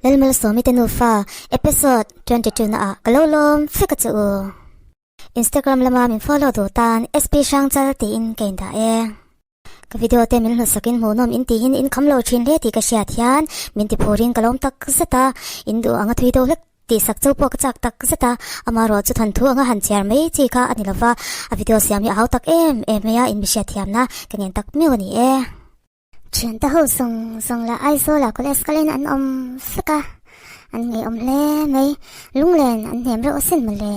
Lalmalsawmi te nufa episode 22 na ah ka lo lawm vek a che u. Instagram lama min follow duh tan SP Hrangchal tiin ka indah e. Ka video te min hlutsakin hmuhnawm in tihin in kham lo thin hle tih ka hriat hian min ti phurin ka lawm tak zet a, in duh anga thui deuh hlek tih sak chu pawh ka chak tak zet a, amaherawh chu thawnthu anga han chhiar mai chi kha a ni lova, a video siam hi a hau tak em em mai a, in mi hriatthiamna ka ngen tak miau a ni e. Thiante ho zawng zawng lah Aizawl ah college kalin an awm vek a, an ngeiawm hle mai, lunglen an hnem reuh asin mawle.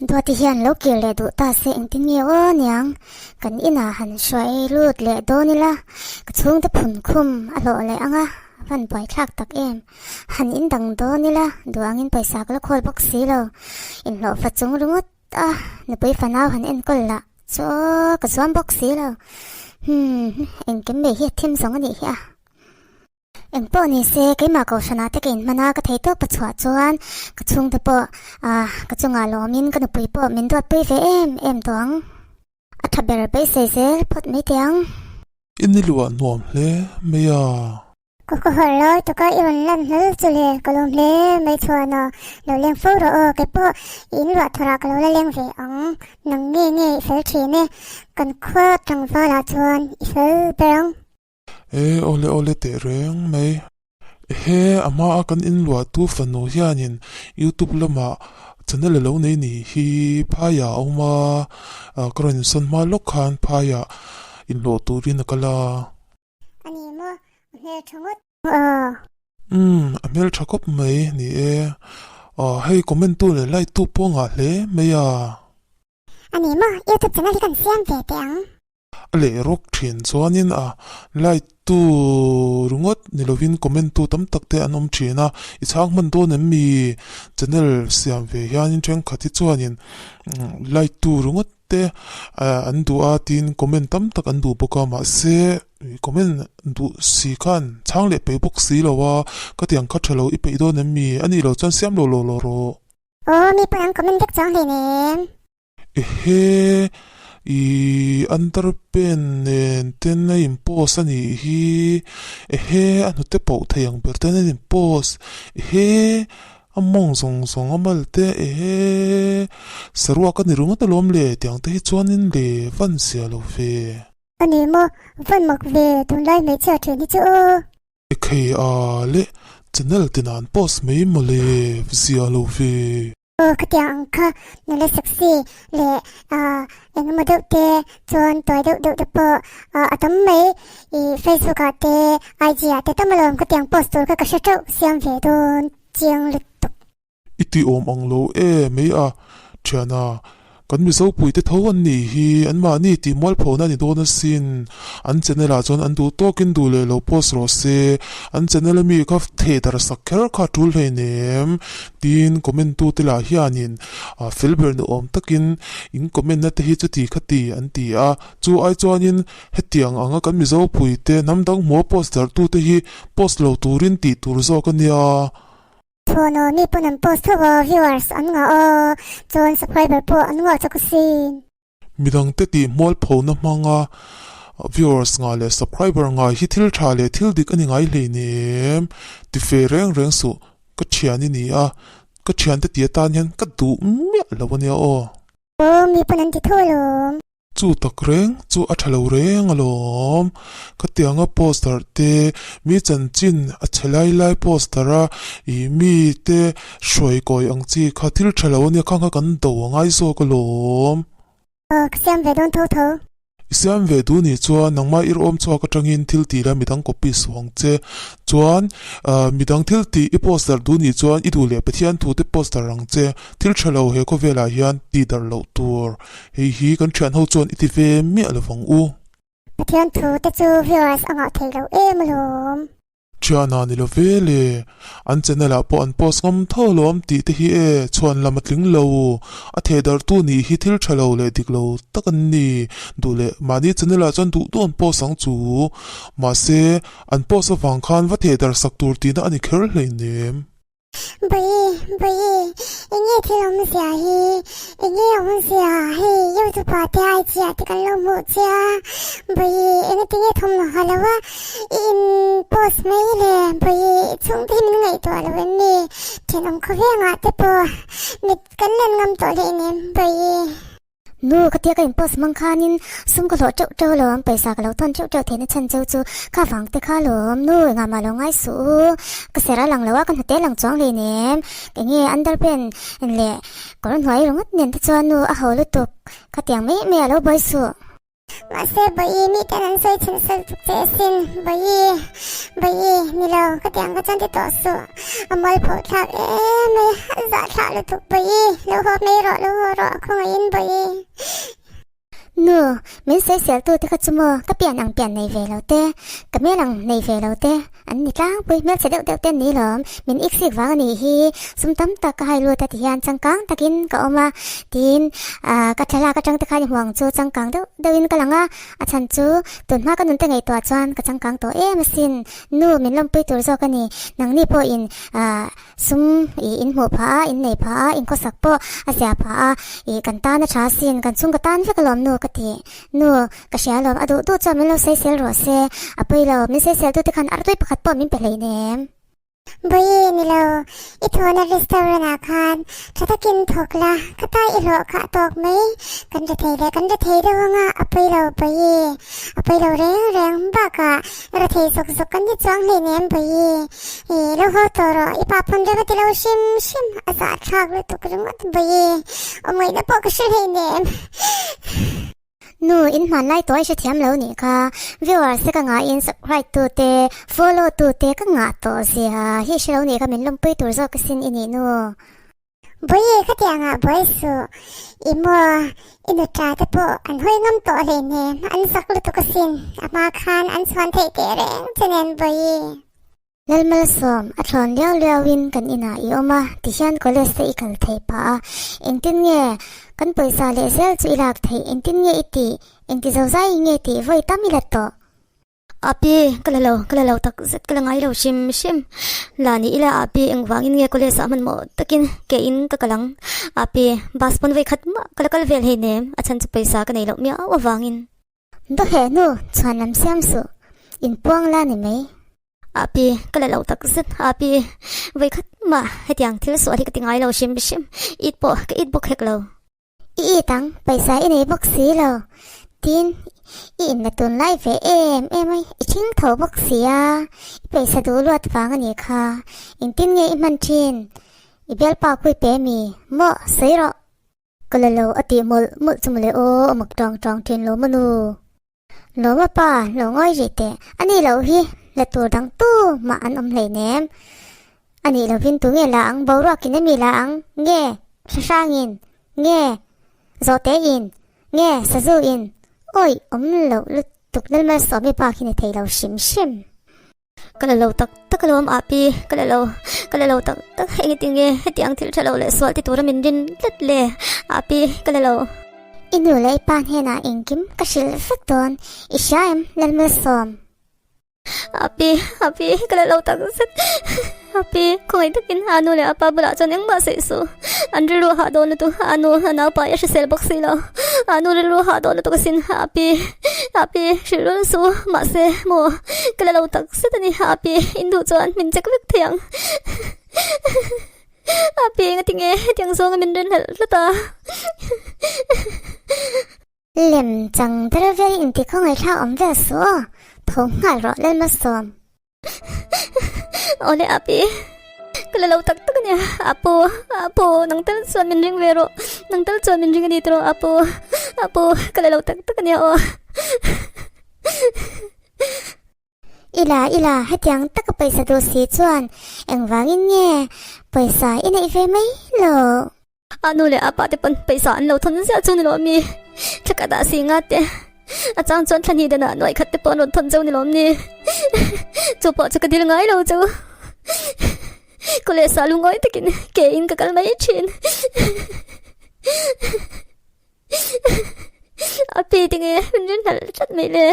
Duati hian lo kir leh duh ta se engtin nge aw niang, kan inah han hruai lut leh dawn ila, ka chhungte phun khum a hlawh leh ang a, a van buaithlak tak em. Han indang dawn ila, duh angin pawisa ka la khawl bawk si lo, inhlawhfa chung ringawt a, nupui fanau han enkawl lah chu aw ka zuam bawk si lo. Humm, engkim mai hi a thim zawng a nih hi a. Eng pawh ni se, keimah kohhranah te ka inhman a, ka thei tawp a chhuah chuan ka chhungte pawh ah ka chungah lawmin ka nupui pawh min duatpui ve em em tawh ang. A tha ber beisei zel phawt mai teh ang. I ni luah nuam hle mai a. Ka ka harh lai taka i rawn lan hlel chu le, ka lawm hle mai chuan a lo leng fo rawh aw, kei pawh i inruah thawrah ka lo la leng ve ang, nang nge nge i fel thin e, kan khua tlangvalah chuan i fel ber ang. E awle awle teh reng mai. Ehe a hma a kan inluah tu fanu hianin youtube lamah channel a lo nei ni hi phaiah a awm a, ka rawn insawn hma lawk khan phaiah inhlawh turin a kal a. A ni maw a hmel tha ngawt aw. Umm a hmel tha khawp mai ni e. Hei comment tu leh like tu pawh ngah hle mai a. A ni maw youtube channel hi kan siam ve teh ang. A leh rawk thin chuanin a like tu ringawt ni lovin comment tu tam tak te an awm thin a, i chhang hman dawn em mi? Channel siam ve hianin thenkhat hi chuanin like tu ringawt te an duh a tin comment tam tak an duh bawk a mahse comment duh si khan chhang leh peih bawk si lo a, ka tiang kha tha lo i peih dawn em mi? A nih loh chuan siam lo lo lo rawh. Aw mi pawn an comment vek chuang hleinem. Ehe, i underpant nen ten a in post a nih hi, ehe a hnute poh thei ang ber ten a in post, ehe a mawng zawng zawng a mal te, ehe saruak a ni ringawt alawm le tiang te hi chuanin le van zia lo ve. A ni maw, van mak ve tunlai hmeichhia thin hi chu aw. Ekhei a le channel tinah an post mai mawle zia lo ve. Aw khatiang ang kha nula sexy leh ah eng emaw deuh te chuan tuai deuh deuh te pawh ah a tam mai ih facebook ah te IG ah te tam alawm khatiang post tur kha ka hre teuh siam ve dawn chiang lutuk. I ti awm ang lo e mai a thiana Kan Mizo puite tho an nih hi anmahni tih mualphona a ni dawn asin. An channel ah chuan an duh tawkin duh leh lo post rawh se. An channel ami kha theh dar sak kher kha a tul hleinem. Tin, comment tu te lah hianin fel ber ni awm takin in comment na te hi chuti kha ti an ti a. Chu ai chuanin hetiang anga kan Mizo puite hnam dang hmuha post darh tu te hi post lo turin tih tur zawk a nia. Chhuan aw mi pawn an post tho aw viewers an ngah aw chuan subscriber pawh an ngah chak asin. Midang te tih mualpho na hmanga viewers ngah leh subscriber ngah hi thil tha leh thil dik a ni ngai hleinem ti fe reng reng suh ka thian i ni a ka thian te tih atan hian ka duh miah lo ania aw. Aw mi pawn an ti tho alawm. Chu tak reng chu a tha lo reng alawm. Khatianga poster te mi chanchin a chhe lai lai poster a ih mi te hruai kawi ang chi kha thil tha lo ania khang kha kan do a ngai zawk alawm. Aw ka siam ve dawn tho tho. I siam ve duh nih chuan nangmah i rawm chhuak atangin thil tih la midang copy suh ang che. Chuan midang thil tih i post darh duh nih chuan i duh leh Pathian thu te post darh ang che. Thil tha lo he khawvelah hian tih darh loh tur. Hei hi kan thian ho chuan i ti ve miah lo vang u. Pathian thu te chu viewers a ngah thei lo em alawm. Thiana ni lo ve le. An channel ah pawh an post ngam tho alawm tih te hi e chhuan lam a tling lo. A theh darh tu nih hi thil tha lo leh dik lo tak an ni. Duh leh mahni channel ah chuan duh duh an post ang chu. Mahse an post avang khan va theh darh sak tur tihna a ni kher hleinem. Bawi, bawi, enge thil awmzia hi, enge awmzia, hei YouTube ah te IG ah te kan lo hmuh che a, bawi enge tinge thawmhnaw ha lo a, i in post mai le, bawi chhungte hi min ngaih. Thenawm khawvengah te pawh mit kan len ngam tawh hleinem Bawihi. Nu, ka tia ka in post hmang khanin sum ka hlawh teuh teuh alawm, pawisa ka lo thawn teuh teuh theihna chhan cheu chu kha vang te kha alawm. Nu, engah mah lo ngai suh u, ka ser a lang lo a, ka hnute a lang chuang hleinem. Enge underpant leh kawr hnuai ringawt nen te chuan nu a ho lutuk, khatiang mai mai a lo buai suh. Mahse Bawihi mi ten an sawi chhan sal tuk che asin, Bawihi, Bawihi, ni lo, ka tiang ka chuan ti tawh suh, a mual pho thlak em mai, a zah thlah lutuk Bawihi, lo haw mai rawh, lo haw rawh, khawngaihin Bawihi. Nu, min sawisel tu te kha chu maw, ka pian ang pian nei ve lo te, ka hmel ang nei ve lo te, An ni tlangpui hmelchhe deuh deuh te an ni lawm, min iksik vang a nih hi, sum tam tak ka hai lut a ti hian changkang takin ka awm a, tiin ka thlalak atang te khan i hmuh ang chu changkang deuh deuhin ka lang a, a chhan chu tunhma ka nunte ngaihtuah chuan ka changkang tawh em asin, nu min lawmpui tur zawk a ni, nangni pawhin sum i in hmuh phah a, in nei phah a, in khawsak pawh a zia phah a, i kan tan a tha asin, kan chhung ka tan vek alawm nu ka ti, nu. Ka hria alawm, a duh duh chuan min lo sawisel rawh se, a pawi lo, min sawisel tute khan artui pakhat pawh min pe hleinem. Bawihi ni lo, i thawhna restaurant ah khan tha takin thawk la, ka ta i hlawh kha a tawk mai, kan ri thei leh kan ri thei deuh anga a pawi lo Bawihi, a pawi lo reng reng bakah ri thei zawk zawk kan ni chuang hleinem Bawihi, i lo haw tawh rawh, i pa pawn rem a ti lo hrim hrim, a zahthlak lutuk ringawt Bawihi, awmngaihna pawh ka hre hleinem. Nu, in hmanlai tawh i hrethiam lo nih kha. Viewers te ka ngaihin subscribe tu te, follow tu te ka ngah tawh zia hi hre lo nih kha min lawmpui tur zawk asin i nih nu. Bawihi khatiang ah buai suh, i maw i nuṭa te pawh an hawi ngam tawh hleinem, an zak lutuk asin, a hma khan an chhuan theih teh reng che nen Bawihi. Lalmalsawm, a thlawn liau liauin kan inah i awm a, tihian college te i kal theih pah a, engtin nge kan pawisa leh zel chu i lak theih, engtin nge i tih, engti zo zai nge tih vawi tam i la tawh. Api, ka la lo, ka la lo tak zet, ka la ngai lo hrim hrim. La ni ila Api, engvangin nge college ah hmanhmawh takin ke in ka kal ang. Api, bus pawn vawi khat mah ka la kal vel hei nem, a chhan chu pawisa ka nei loh miau avangin. Dawheh hnu chhuan lam siam suh, inpuang la ni mai. Api, ka la lo tak zet Api, vawi khat mah hetiang thil sual hi ka ti ngai lo hrim hrim, it pawh ka it bawk hek lo. I it ang, pawisa i nei bawk si lo, tin i inla tunlai ve em em a, i thing tho bawk si a, i pawisa duh luat vang a nih kha, engtin nge i hman thin, i bialpa kui pe mi, maw sawi rawh. Ka la lo a tih mawlh mawlh chu mawle aw a mak tang tang thin lo maw nu. Lawma pa lo ngawi rih teh a nih loh hi la tur dang tu mah an awm hleinem. A nih lovin tu nge la ang boruakin a mi la ang nge thlahrangin nge zawhte in nge sazu in awih awm loh lutuk Lalmalsawmi pa khi ni thei lo hrim hrim. Ka la lo tak tak alawm Api, ka la lo, ka la lo tak tak engtin nge hetiang thil tha lo leh sual ti tura min rin tlat le Api, ka la lo. I nu leh i pa hnenah engkim ka hrilh vek dawn, i hria em Lalmalsawm? Api, Api, ka la lo tak zet Api, khawngaih takin a nu leh a pa bulah chuan engmah sawi suh, an rilru a hah dawn lutuk, a nu a naupai a hrisel bawk si lo, a nu rilru a hah dawn lutuk asin Api, Api, hrilh lul suh mahse maw ka la lo tak zet a ni Api, in duh chuan min check vek thei ang Api engati nge hetiang zawnga min rinhlelh tlat a. Lem chang ber vel inti khawngaihthlak awm vel suh aw, tho nghal rawh Lalmalsawm. Awle Api, ka la lo tak tak ania Apu, Apu, nang tal chuan min ring ve rawh, nang tal chuan min ring a ni tawh Apu, Apu, ka la lo tak tak ania aw. Ila, ila, hetiang taka pawisa duh si chuan engvangin nge pawisa i neih ve mai loh? A nu leh a pa te pawn pawisa an lo thawn ziah chu ni lo mi? Thla dah si nga te a chang chuan thla hnih danah nuai khat te pawh an rawn thawn cheu ni lo mi? Chu pawh chu ka dil ngai lo chu. College ah lungawi takin ke in ka kal mai thin. A pi tinge min rin hnalh tlat mai le.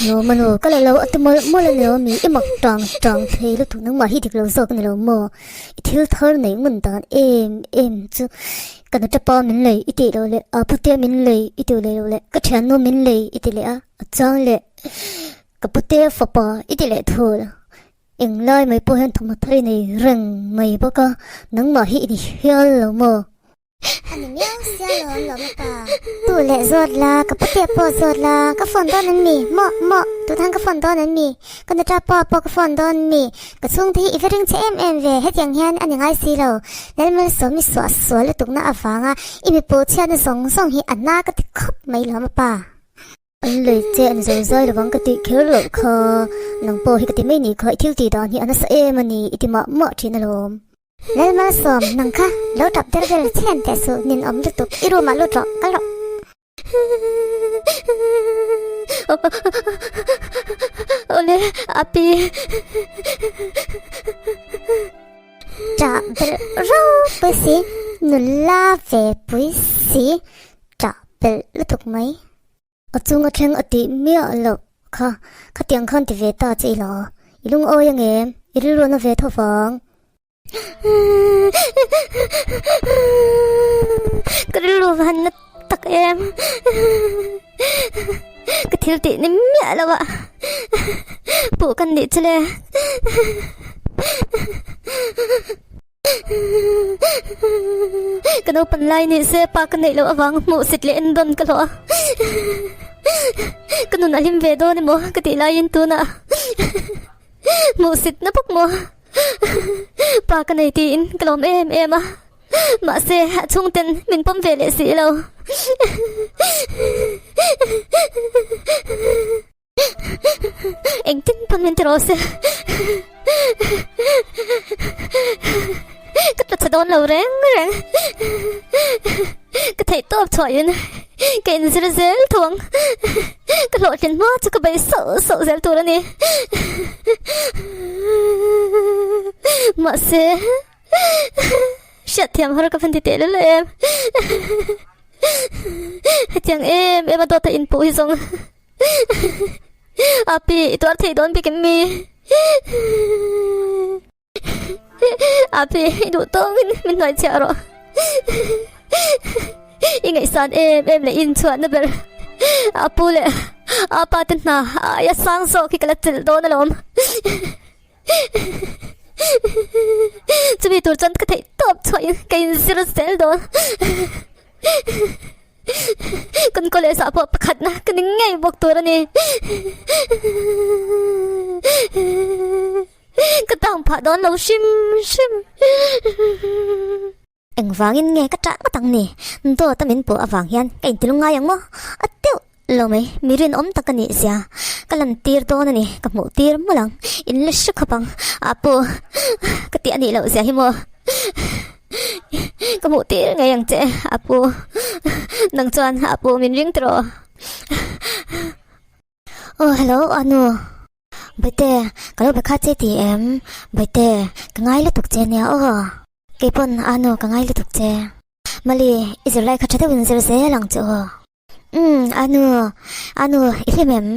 No manu ka la lo a ti mawlh mawlh a ni lo mi i mak tang tang thei lutuk nangmah hi dik lo zawk a ni lo maw i thil thar neih ngun dan em em chu ka nu tapa min lei i tih loh leh a pute min lei i tih leh loh leh ka thiannu min lei i ti leh a a chang leh ka pute fapa i ti leh thul. Englai mai pawh hian thawmhnaw thar i nei reng mai bawk a, nangmah hi i ni hial lo maw? A ni miau sia lawm lawm a pa. Tu leh zawt la, ka patea pawh zawt la, ka phone dawn an mi? Maw, maw, tunhan ka phone dawn an mi? Ka nuta pa pawh ka phone dawn mi? Ka chhungte hi i va ring che em em ve, hetiang hian a ni ngai si lo. Lalmalsawmi suah sual lutukna avanga i mipu chhiatna zawng zawng hi a na ka ti khawp mai lawm a pa. An lei che an zo zai lovang ka tih kher loh kha, nang pawh hi ka ti mai ni kha, i thil tih dan hi a nasa em a ni, i ti mah mah thin alawm. Lalmalsawm, nang kha lo tap der vel chhen teh suh, ninawm lutuk, i room ah lut rawh, kal rawh. Awle, api. Ṭah belh ropui si, nula ve pui si, ṭah belh lutuk mai. A chung a thleng a tih miah loh kha, khatiang khan ti ve ta che ila, i lungawi angem, i rilruahna ve tho vang. Ka rilru van na tak em, ka thil tih ni miah lo a, puh ka nih chu le. Ka naupan lai ni se pa ka neih loh avang hmuh sit leh en dawn ka hlawh a, ka nun a hlim ve dawn emaw ka tih laiin tunah hmuh sit na bawk maw pa ka nei tiin ka lawm em em a, mahse a chhungten min pawm ve leh si lo. Engtin pawn min ti rawh se. Ka tla chhe dawn lo reng reng. Ka theih tawp chhuahin ka inzir zel tho ang. Ka hlawhtlin hma chu ka bei sauh sauh zel tur a ni. Mahse hriatthiam har ka van ti teh lel em. Hetiang em em a dawt a inpuh hi zawng. Api, i tuar thei dawn bik em mi? Api, i duh tawngin min hnuai chhiah rawh. I ngaihsan em em leh inchhuahna ber. Apu leh apa te hna aia sang zawk hi ka la chelh dawn alawm. Chumi tur chuan ka theih tawp chhuahin ka inzir zel dawn. Kan college ah pawh pakhatna ka ni ngei bawk tur a ni. Ka tang phah dawn lo hrim hrim. Engvangin nge ka ṭah ngawt ang ni? Dawt a min pawh avang hian ka intilung ngai ang maw? A deuh lo mai, mi rinawm tak ka nih zia. Ka lantir dawn a ni, ka hmuh tir mawlh ang. In la hre khawp ang, a pu ka tih a nih loh zia hi maw? Ka hmuh tir ngei ang che, a pu. Nang chuan a pu min ring tawh. Aw hello Anu. Baite, ka lo be kha che ti em? Baite, ka ngai lutuk che nia aw. Keipawn Anu ka ngai lutuk che. Mali, i zirlai kha tha deuhin zir zel ang che aw. Umm, Anu, Anu, i hlim em?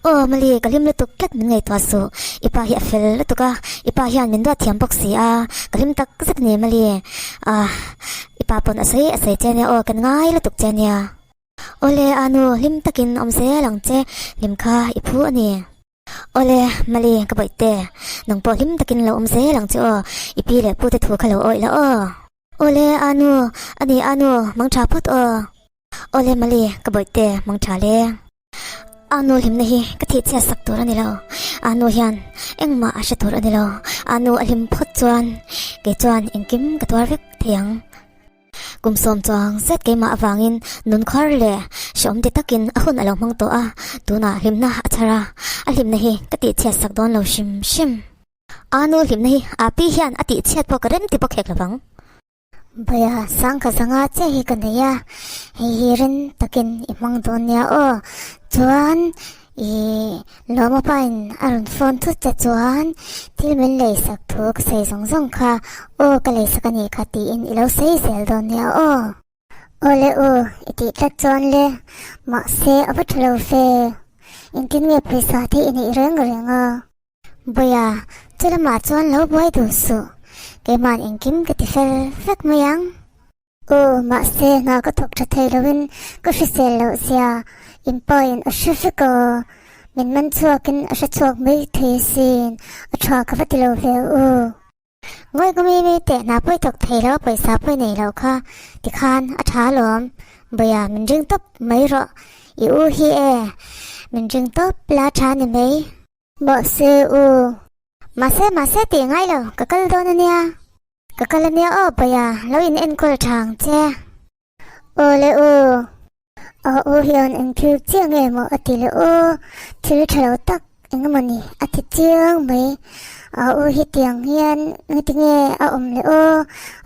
Aw, Mali, ka hlim lutuk tlat min ngaihtuah suh. I pa hi a fel lutuk a, i pa hian min duat thiam bawk si a, ka hlim tak zet a ni, Mali. Ah, i pa pawn a sawi a sawi che ania aw, kan ngai lutuk che ania. Awle, Anu, hlim takin awm zel ang che, hlim kha i phu a ni. Awle, Mali, ka bawihte, nang pawh hlim takin lo awm zel ang che aw, i pi leh pute thu kha lo awih la aw. Awle, Anu, a ni Anu, mang tha phawt aw. Awle Mali, ka bawihte, mang tha le. Anu hlimna hi ka thih chhiat sak tur a ni lo. Anu hian engmah a hre tur a ni lo. Anu a hlim phawt chuan kei chuan engkim ka tuar vek thei ang. Kum sawm chuang zet keimah avangin nun khar leh hrehawm ti takin a hun a lo hmang tawh a, tunah hlimna a chhar a, a hlimna hi ka tih chhiat sak dawn lo hrim hrim. Anu hlimna hi a pi hian a tih chhiat pawh ka rem ti bawk hek lovang. Bawia sang ka zanga che hi ka nei a, hei hi rin takin i hmang dawn nia aw. Chuan i lawma pain a rawn phone thut che chuan thil min leisak thu ka sawi zawng zawng kha aw ka leisak a nih kha tiin i lo sawi zel dawn nia aw. Aw le u, i tih tlat chuan le, mahse a va tha lo ve, engtin nge pawisa te i neih reng reng a? Bawia, chu lamah chuan lo buai duh suh, keima'n engkim ka ti fel vek mai ang. U, mahse hna ka thawk tha thei loin ka hrisel loh zia inpain a hre vek aw. Min man chhuakin a hre chhuak mai thei asin, a tha ka va ti lo ve u. Ngawi ka mi mi teh hna pawi thawk thei lo a pawisa pawi nei lo kha tikhan a tha alawm, Bawia min ring tawp mai rawh, i u hi e, min ring tawp la tha ni mai. Mahse u. Mahse mahse tih ngai lo, ka kal dawn ania. Ka kal ania aw Bawia, lo in enkawl tha ang che. Aw le u. A u hian eng thil chiah nge maw a ti leh aw, thil tha lo tak eng emaw ni a ti chiang mai. A u hi tiang hian ngati nge a awm leh aw,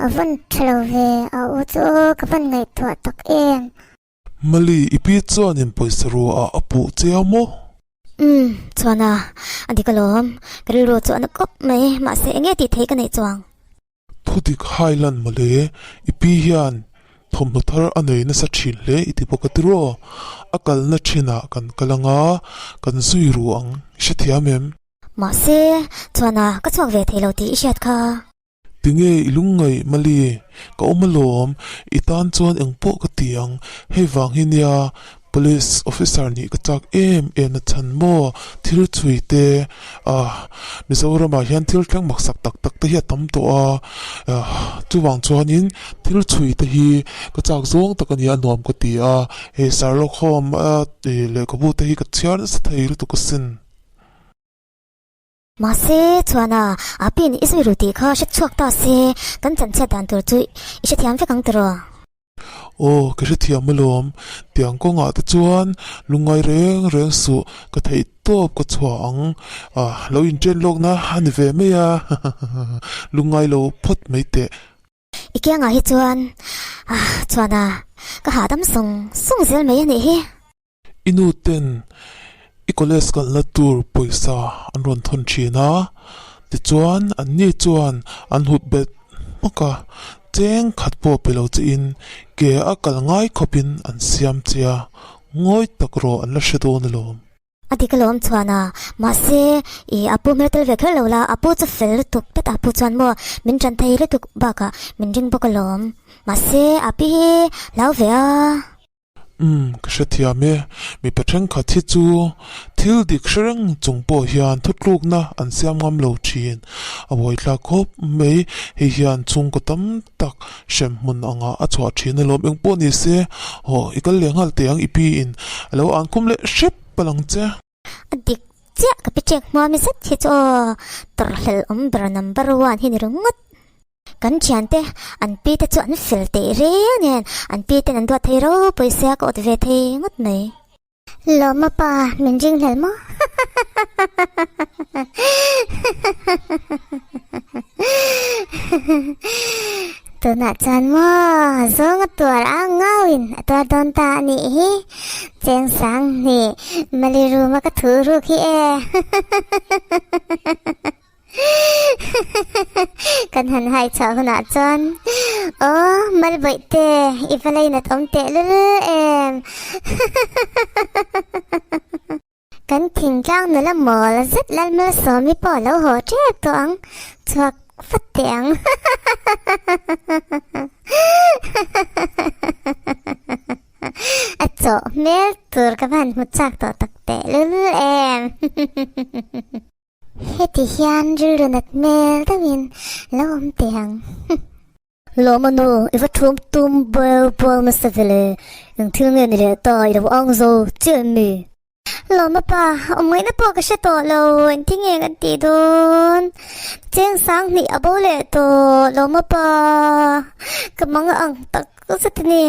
a vawn tha lo ve, a u chu aw ka vawn ngaihtuah tak em. Mali, i pi chuanin pawisa ruahah a puh che a maw? Umm, chuan a, a dik alawm, ka rilru chu a na kawp mai, mahse enge tih theih ka neih chuang? Thudik Highland mawle, i pi hian thawmhnaw thar a nei nasa thin hle i ti bawk a tiraw? A kalna thinah kan kal anga, kan zui ru ang, i hrethiam em? Mahse, chuan a, ka chhuak ve thei lo tih i hriat kha. Tinge i lungngaih Mali, ka awm alawm, i tan chuan engpawh ka ti ang, hei vang hi nia Police officer nih ka chak em em na chhan maw? Thil chhui te ah Mizoramah hian thil thleng maksak tak tak te hi a tam tawh a, chuvang chuanin thil chhui te hi ka chak zawng tak a nia a nuam ka ti a, hei Sherlock Holmes a lehkhabu te hi ka chhiar nasa thei lutuk asin. Mahse, chuana a pin i zui ru tih kha hre chhuak ta se, kan chanchhiat dan tur chu i hrethiam vek ang tiraw? Aw, ka hrethiam alawm. Tiang kawngah te chuan lungngai reng reng suh, ka theih tawp ka chhuah ang. Ah, lo inchen lawkna a ni ve mai a, lungngai lo phawt mai teh. I kiangah hi chuan, ah, chuana ka hahdam sawng sawng zel mai a nih hi. I nu ten i college kalna tur pawisa an rawn thawn thin a, tichuan an ni chuan an hut bet hmak a, cheng khat pawh pe lo che in ke a kal ngai khawp in an siam che a, ngawi tak rawh an la hre dawn alawm. A dik alawm chuan a, mahse i a pu hmel tel ve kher lo la, a pu chu fel lutuk tlat a pu chuan maw min tan thei lutuk bakah min ring bawk alawm, mahse a pi hi hlau ve a. Umm, ka hrethiam e. Mipa thenkhat hi chu thil dik hre reng chung pawh hian thutlukna an siam ngam lo thin. A buaithlak khawp mai. Hei hian chhungkaw tam tak hremhmun angah a chhuah thin alawm. Eng pawh ni se, haw i kal leh nghal teh ang i pi in a lo an khum leh hrep palh ang che. A dik chiah ka pi chek hma mi zet hi chu aw, tawrhhlelh awm ber number one hi ni ringawt. Kan thiante an pi te chu an fel teh reng nen an pi ten an duat thei ropui sia ka awt ve thei ngawt mai. Lawma pa min ring hlel maw? Tunah chuan maw zawng a tuar a ngauin a tuar dawn ta a nih hi. Cheng sang hnih Mali room a ka thu ruk hi e. Kan han hai chhuah hunah chuan Aw Malbawih te i va lainat awm teh lul em. Kan thingtlang nula mawl zet Lalmalsawmi pawh lo haw tep tawh ang, chhuak vat teh ang. A chawh hmel tur ka van hmu chak tawh tak teh lul em. Heti hian rilru nat hmel deuhin lo awm teh ang. Lawma nu, i va thum tum bual bual nasa ve le, eng thil nge ni leh ta i lo ang zo chiah em mi? Lawma pa, awm ngaihna pawh ka hre tawh lo, engtin nge kan tih dawn? Cheng sang hnih a bo leh tawh, Lawma pa, ka mang ang tak zet a ni.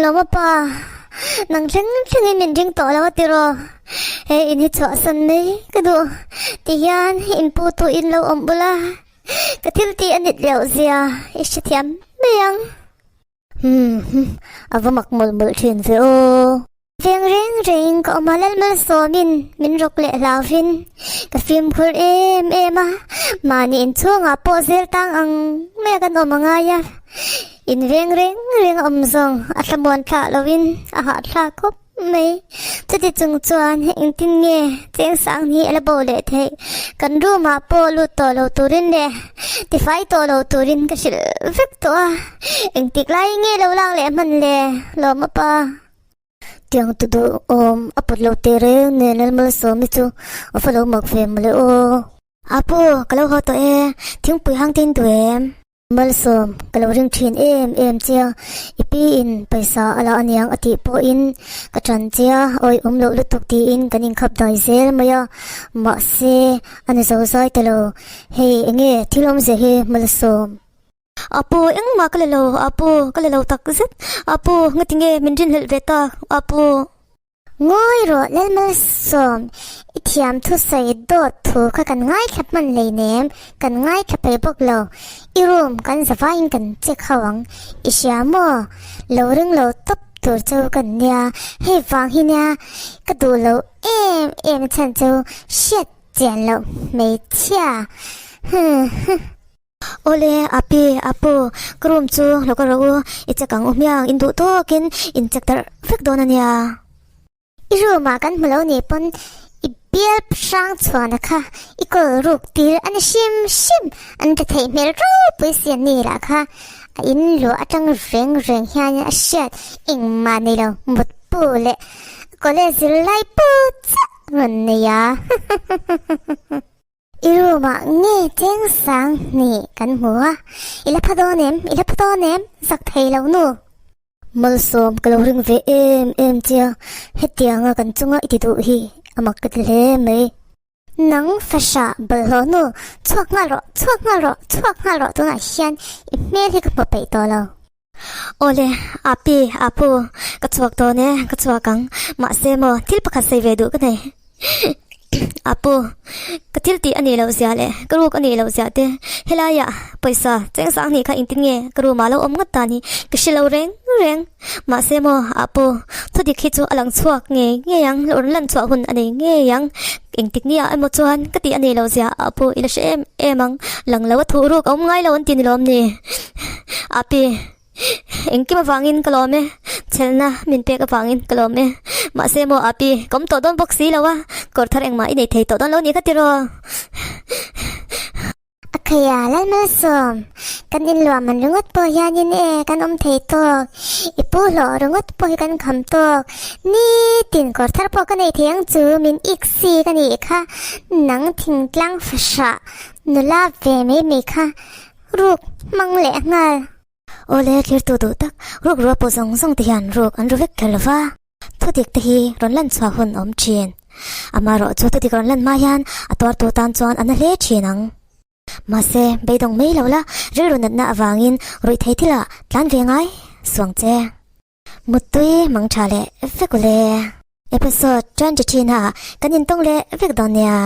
Lawma pa, nang thleng thlengin min ring tawh lo a tiraw? He in hi chhuahsan mai ka duh, tihian inputu in lo awm bula. Ka thil tih a nit leuh zia i hrethiam mai ang. Hmm, a va mak mawlh mawlh thin ve aw. Veng reng reng ka awm a Lalmalsawmin min rawk leh hlauvin ka fimkhur em em a, mahni inchhungah pawh zel tang ang mai a kan awm a ngai a, in veng reng reng a awm zawng a thlamuan thlah lovin a hahthlak khawp mai. Chuti chung chuan engtin nge cheng sang hi a la bo leh theih? Kan room ah pawh lut tawh lo turin leh tifai tawh lo turin ka hrilh vek tawh a, engtik lai nge lo lak leh hman le? Lawm apa. Chutiang tu duh awm a pawt lo teh reng nen Lalmalsawmi chu a fa lo mak ve mawle aw. Apu, ka lo haw tawh e, thingpui hang te in duh em? Malsawm, ka lo ring thin em em che a, i pi in pawisa a la aniang a tih pawhin ka tan che a, awi awm loh lutuk tiin kan inkhap dai zel mai a, mahse a ni zo zai ta lo, hei enge thil awmzia hi Malsawm. Apu, engmah ka la lo, Apu, ka la lo tak zet, Apu, ngatinge min rinhlelh ve tak, Apu. Ngawi rawh Lalmalsawm, i thiam thusawi dawt thu kha kan ngaithla hman hleinem, kan ngaithla peih bawk lo, i room kan zavaiin kan check ho ang, i hria maw? Lo ring lo tawp tur chu ka nia, hei vang hi nia ka duh lo em em chhan chu hriat chian loh hmeichhia, huh huh. Awle, Api, Apu, ka room chu lo ka rawh u, i check ang u hmiang, in duh tawkin in check darh vek dawn a nia. I room ah kan hmu lo nih pawn i bial hrang chhuahna kha i kawl ruk tir a ni hrim hrim, an tla theih hmel ropui si an ni lah kha, a in luah atang reng reng hian a hriat engmah nei lo mutpu leh college zirlai pu chiah rawn nei a. I room ah nge cheng sang hnih kan hmu a, i la pha dawn em, i la pha dawn em, zak thei lo nu. Malsawm ka lo ring ve em em che a, hetianga kan chunga i ti duh hi a mak ka ti hle mai. Nang fahrah bawlhhlawh nu, chhuak nghal rawh, chhuak nghal rawh, chhuak nghal rawh tunah hian i hmel hi ka hmu peih tawh lo. Awle, Api, Apu, ka chhuak dawn e, ka chhuak ang. Mahse maw, thil pakhat sawi ve duh ka nei. Apu, ka thil tih a nih loh zia leh ka ruk a nih loh zia te, helaiah pawisa cheng sang hnih kha engtin nge ka room ah lo awm ngawt ta ni ka hre lo reng reng. Mahse maw, Apu, thudik hi chu a lang chhuak ngei ngei ang, lo rawn lan chhuah hun a nei ngei ang. Engtik ni ah emaw chuan ka tih a nih loh zia Apu i la hre em em ang, lang lo a thuh ruk a awm ngai lo an ti ni lawm ni. Api, engkim avangin ka lawm e, chhelna min pek avangin ka lawm e. Mahse maw Api, ka awm tawh dawn bawk si lo a, kawr thar engmah i nei thei tawh dawn lo ni kha tiraw. A khaia Lalmalsawm, kan inluah man ringawt pawh hianin e kan awm thei tawk, i pu hlawh ringawt pawh hi kan kham tawk, nitin kawr thar pawh ka nei thei ang chu min ik si ka nih kha, nang thingtlang fahrah nula ve mai mai kha ruk hmang leh nghal. Awle thirtu duh tak ruk ruah pawh zawng zawng te hian ruk an ru vek kher lova. Thudik te hi rawn lan chhuah hun a awm thin. Amaherawh chu thudik rawn lan hma hian a tuartu tan chuan a na hle thin ang. Mahse, beidawng mai lo la, rilru natna avangin ruih thei thilah tlan ve ngai suang che. Muttui mang tha leh vek ule. Episode 23 naah kan intawng leh vek dawn nia.